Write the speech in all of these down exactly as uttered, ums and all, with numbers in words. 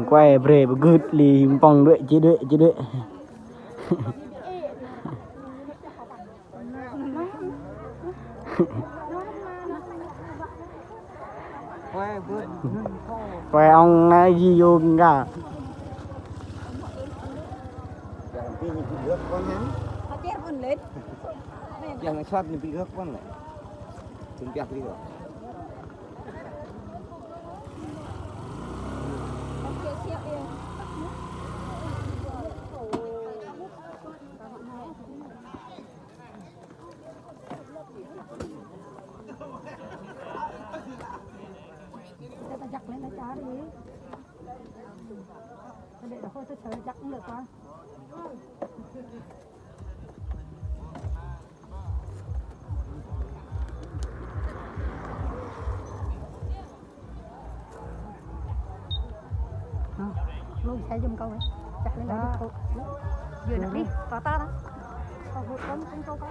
Quay bre bơgưt li pong đuĕ, či đuĕ, či đuĕ. Quay ong na ji yo nga. Yang shot ni pi gak pon leh. Tum piah pi gak. Kita tajak lên, ta čar đi. Ta để đó thôi, ta chờ chắc cũng được quá. Hơ, lui xe giùm cậu ấy. Chạy lên đó đi. Vừa được đi, có ta đó. Cậu hụt con, con cậu có.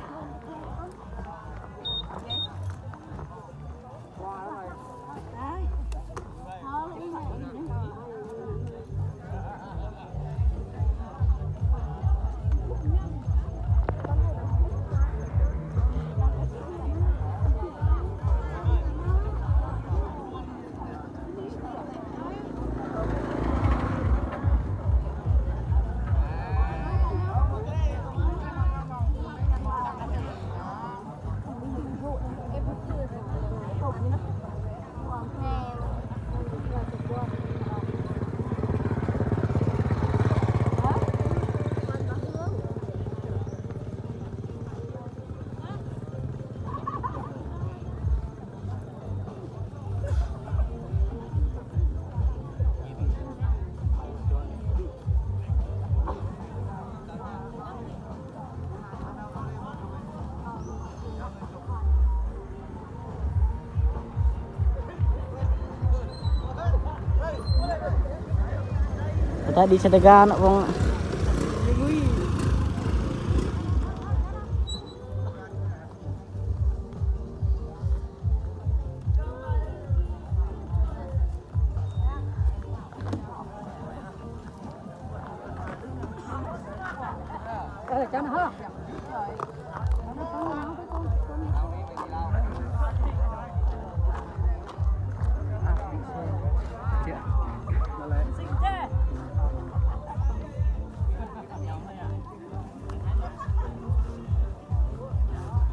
Tadi sedegan, Bang.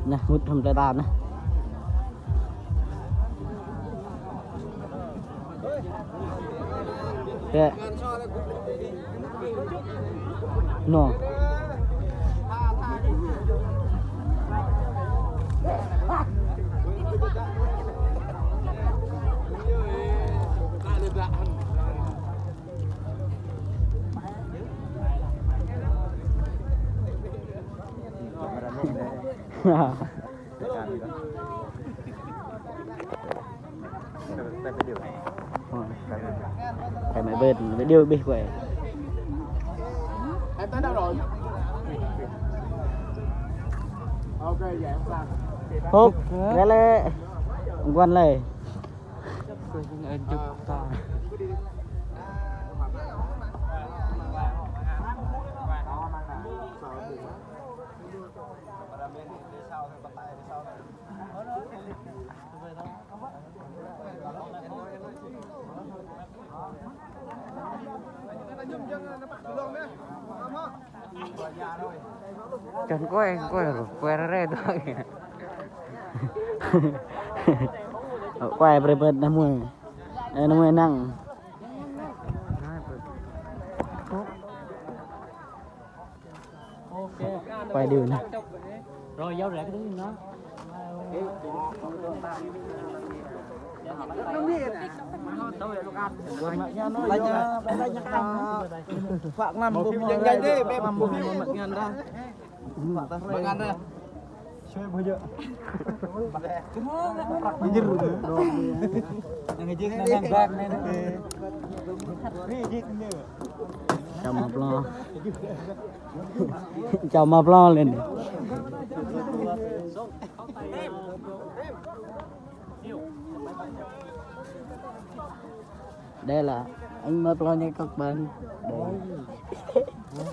Nah, mŭt hăm plei ta nah. Kĕ. Nô. Cái máy bơt video bih quay. Húp, ra lê. Quan lê. Chân quay, quay rồi, quay ra đây thôi. Quay bre bơt năm mươi. Ê, năm mươi năng. Quay điều này. Rồi, giao rẽ cái thứ gì đó. Čăm mă plŏ. Čăm mă plŏ lên. Đây là anh mă plŏ nhảy cọc băng. Đây.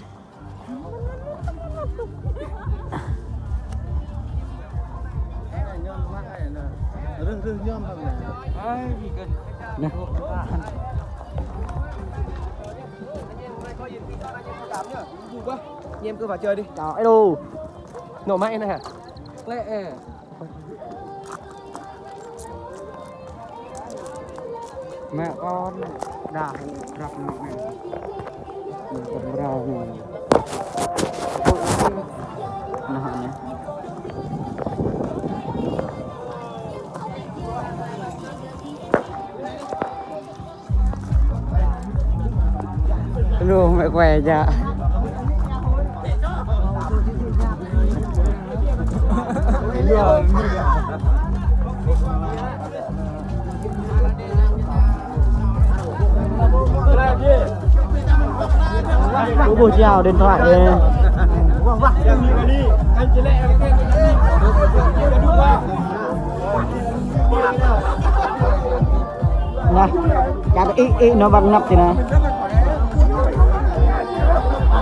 Rơh, rơh, ñŏm băng. Nah. Anh em cứ vào chơi đi. Chào, hello. Nổ máy này hả? Lẹ, à. Mẹ con đã rập nọ này. Con brao này. Nah, ini. Lu mẹ què ja. Ui, buh jao điện thoại kìa. Nah, kata i, i, nô băng năp tui anai.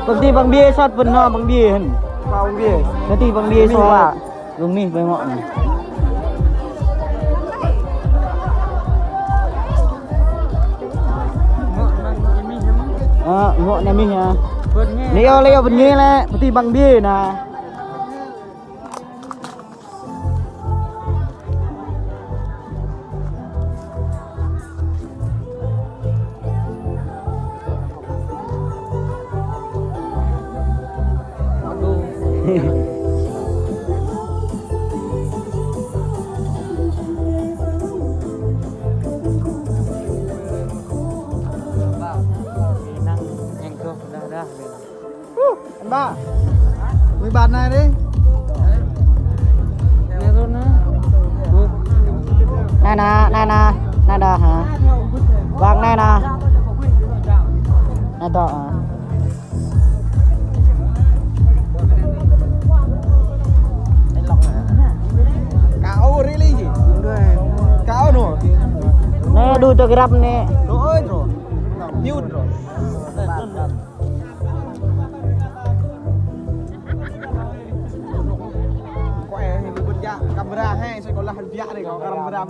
Pơtih băng biê sat pơ nô băng biê hăn. Băng biê. Pơtih băng biê sat. Rung nih ƀơi ngŏ anai. Ơ, ngŏ anai mih hă. Anai yơh, anai yơh pơtih băng biê anai. Năng hăng kơ đah đah. Ơ, anh ba. Ui, bạn này đi. Anai nă, anai nă, anai đah hă. Wang anai nă. Anai dŏ hă. Kâo rili ji. Kâo nô. Anai đu tơ grăp anai. Đu ơi, đu. Mute, đu. Kâo ĕ, hĭ bơ̆t ja, camera hĭ, sui kâo lah biă dih, kâo camera.